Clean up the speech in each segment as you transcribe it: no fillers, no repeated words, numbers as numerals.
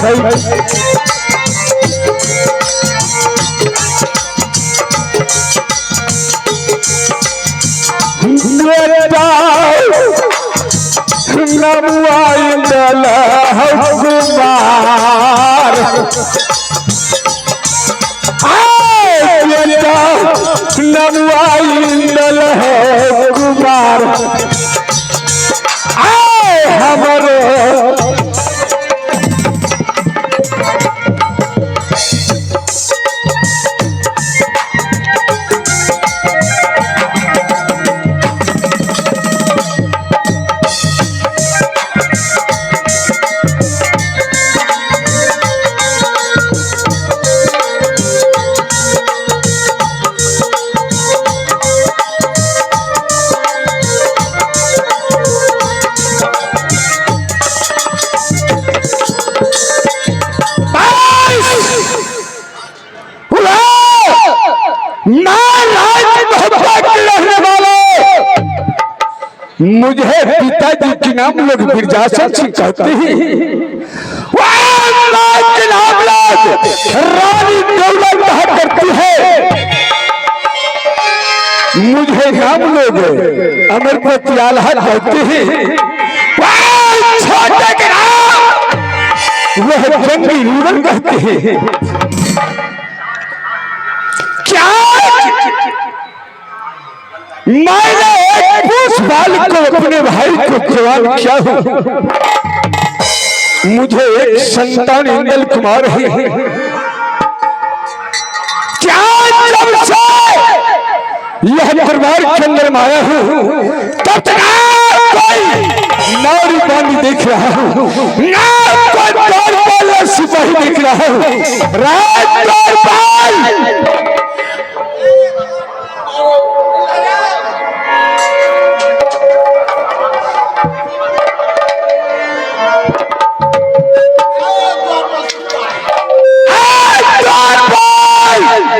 छै। बेटा नमुआ इंदल कुमार, बेटा नमुआ इंदल कुमार, आए हमरो रहने वाले मुझे पिताजी के नाम लोग बिरजासन सिंह कहते हैं। के नाम लोग रानी दौलत कहा करती है। मुझे नाम लोग अमरपति आल्हा कहते हैं। छोटे के नाम वह जंगी रूरल कहते हैं। क्या मैंने एक पूछ बाल को अपने भाई को जवान किया हूं। मुझे एक संतान इंदल कुमार है। क्या जब से यह दरबार के अंदर में आया हूं तब तक कोई नारी बानी देख रहा हूं, ना कोई द्वारपाल या सिपाही देख रहा हूं। राज द्वारपाल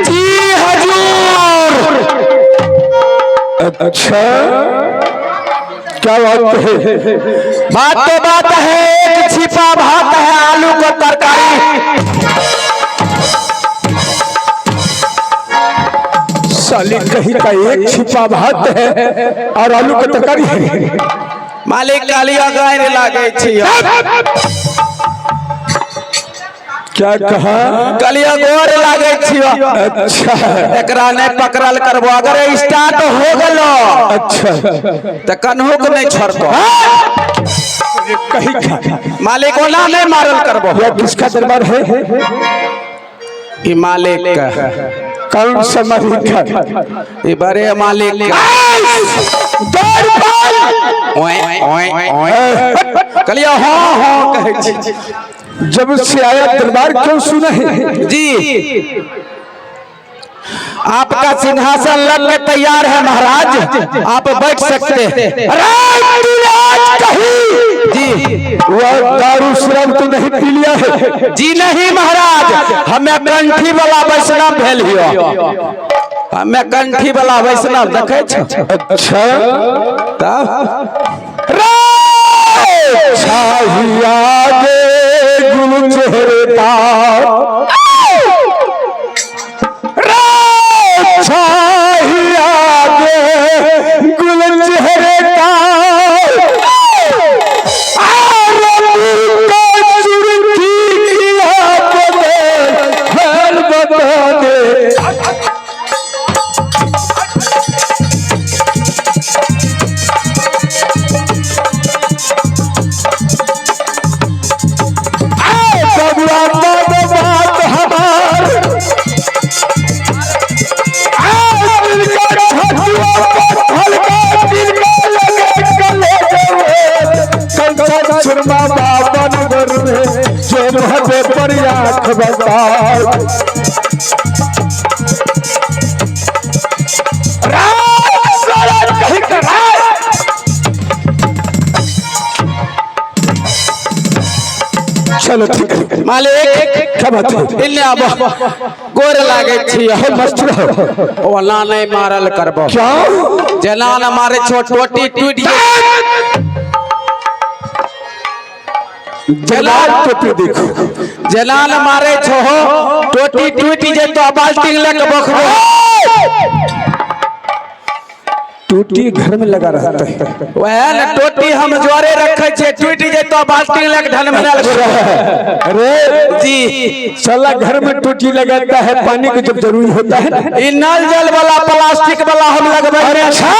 जी हजूर। अच्छा क्या बात है? बात तो बात है, एक छिपा भात है आलू को तरकारी। साली कहीं का एक छिपा भात है और आलू का तरकारी है। मालिक कालिया गाय लागे छी। क्या कहा? कलिया गोर लागे छी। अच्छा एकरा नहीं पकड़ल करबो, अगर स्टार्ट हो गेलो अच्छा त कन्हो के नहीं छोड़तो। कहीं का मालिक ओना नहीं मारल करबो। यह किसका दरबार है? ई मालिक का। कौन सा मालिक का? ई बड़े मालिक का। द्वारपाल ओए ओए ओए कलिया हाँ हाँ कहै छी। जब से आया दरबार क्यों सुना है? जी आपका सिंहासन लग के तैयार है महाराज, आप बैठ सकते हैं। अरे तूने आज कहीं जी वह दारू शराब तो नहीं पी लिया है? जी नहीं महाराज, हमें कंठी वाला वैष्णव भेल हियो, हमें कंठी वाला वैष्णव देखे छो। अच्छा तब छाहिया गे गुल चेहरे का, रे छाहिया गे गुल चेहरे का, आरती को चुरकी की आप बता दे। बबुआ बात हमार सुरमा बाबा नगर में जो रहते पर आँख बताओ। चलो ठीक है मालिक क्या बात है? इन्ने आबो गोर लागे छी। मस्त रहो। ओला नहीं मारल करबो। क्या जेना न मारे छो टोटी टूट जाय। जलाल टोपी देखो। जेना ने मारे छो टोटी टूटि जेतो, बाल्टी लऽ के बखबो। टूटी घर में लगा रहता है। वएह ने टोटी हम जोरे रखे छियै, टूटि जेतो बाल्टी लऽ के ढनमनायल घुरबो। अरे जी। साला घर में टूटी लगाता है, पानी की जब जरूरी होता है ना। ई नल जल वाला प्लास्टिक वाला हम लगबै। अच्छा।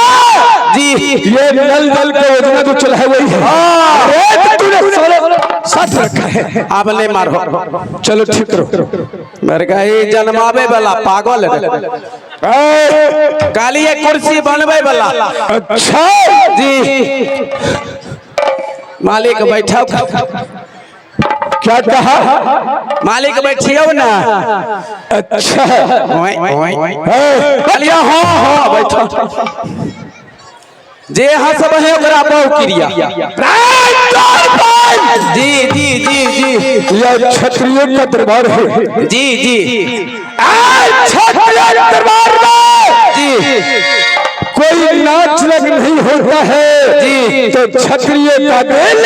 जी। ये नल जल का योजना जो चला है वही है। अरे तो तूने साला साथ रखा है। आब नहीं मारो। चलो ठीक करो। मेरे का ई जन्मावे वाला पागल है। ए, कहलिए कुर्सी बनबै वाला। अच्छा। जी मालिक, बैठो। क्या कहा? मालिक, बैठियो ना। अच्छा। ए, कहलिए हाँ हाँ, बैठो। जे हंसब है ओकरा बहु क्रिया। जी जी जी जी। यह क्षत्रिय का दरबार है। जी जी। क्षत्रिय दरबार में जी। कोई नाच लग नहीं होता है। जी। तो क्षत्रिय का दिल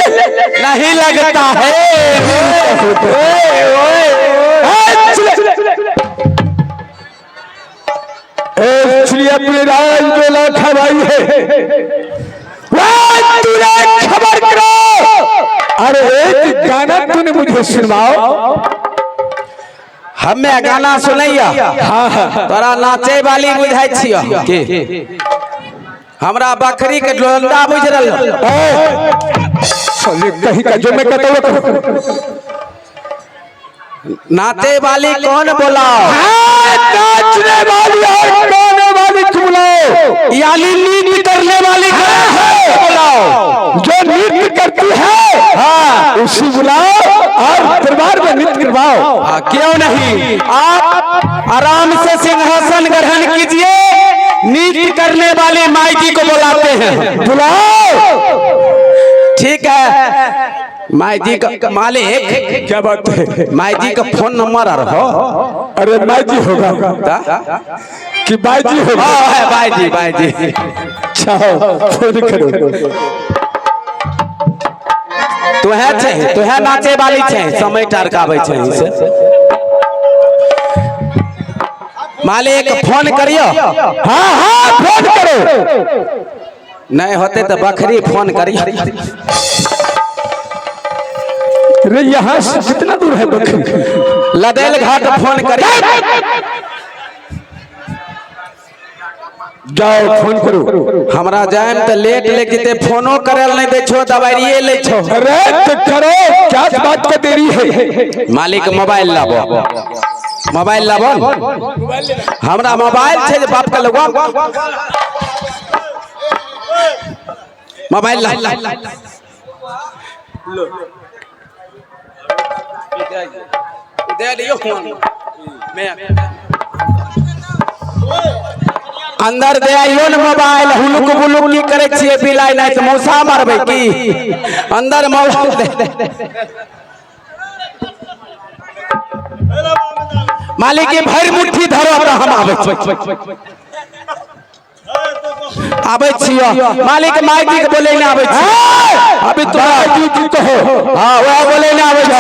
नहीं लगता है। इसलिए अपने राज में लाखा भाई है, वह तूने खबर करो। अरे एक गाना तूने मुझे सुनाओ। हमे गाना सुनैया? हाँ हाँ। तोरा नाचे वाली बुझाइ छियो की हमरा बकरी के डंडा बुझ रहल? साले कहीं का, जो मैं कहता हूँ वो करो। नाचे वाली कौन बोलाओ? हाँ, नाचने वाली और गाने वाली को बुलाओ। यानी नृत्य करने वाली को बुलाओ। जो नृत्य करती है, हाँ। उसी बुलाओ और दरबार में नृत्य करवाओ। हाँ, क्यों नहीं। आप आराम से सिंहासन ग्रहण कीजिए, नृत्य करने वाले माई जी को बुलाते हैं। बुलाओ। ठीक है, माई जी का मालिक। क्या बात है? माई जी का फोन नंबर आ रहा। अरे माई जी होगा कि बाई जी होगा? हाँ है, बाई जी, बाई जी। अच्छा, फोन करो। तो है छै, तो है नाचे वाली छै, समय टरकाबै छै से। मालिक, फोन करियो। हाँ हाँ, फोन करो। नहीं होते तो बकरी फोन करियो। अरे यहाँ से कितना दूर है बकरी? लदेल घाट फोन करियो। जाओ, फोन करो। हमरा जायम तो लेट ले जेते, फोनो करल नहीं दै छो, दवाइए ले छो। अरे तो करो, क्या बात का देरी है? मालिक, मोबाइल लाबो, मोबाइल लाबो। हमरा मोबाइल छै जे बाप के लगवा मोबाइल ला। दे दियो फोन। अंदर दे आइयो ने मोबाइल। हुलुक बुलुक की करे छियै बिलाइ नहि तऽ मौसा मारबै की? अंदर मोबाइल दे दे। मालिक, ई भरि मुट्ठी धरो तऽ हम आबै छी, आबै छियो मालिक। माई जी के बोले ने आबै छी अभी तो जी जी कहो। हाँ, वह बोले ने आबै छियो।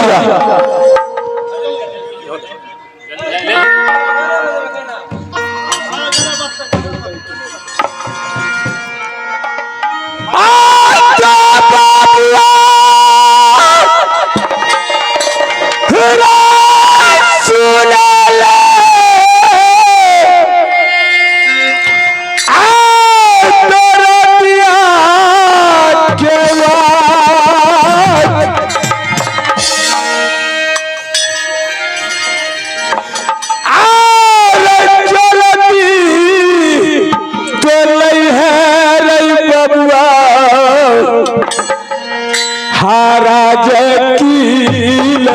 आजा बाबुआ, सुन ले। आ दरदिया के आवाज। आर चलती चलै है रे बबुआ, हारा जकील।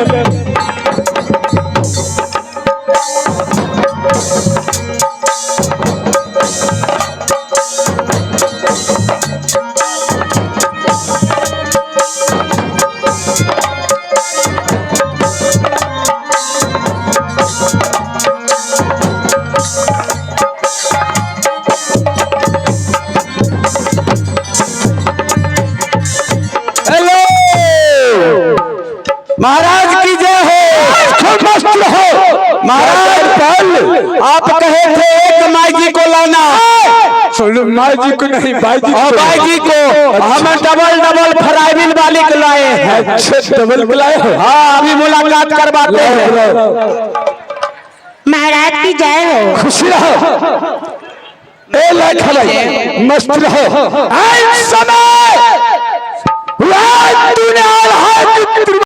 हेलो। आप कहे थे एक माई जी को लाना। सुनो, माई जी को नहीं, भाई जी और को। भाई जी को हम डबल डबल फ्राइबिन वाली को लाए हैं। अच्छा, डबल बुलाए हो। हाँ, अभी मुलाकात करवाते हैं। महाराज की जय हो। खुशी रहो, ए लाख भाई, मस्त रहो। ऐन समय वह दुनिया है।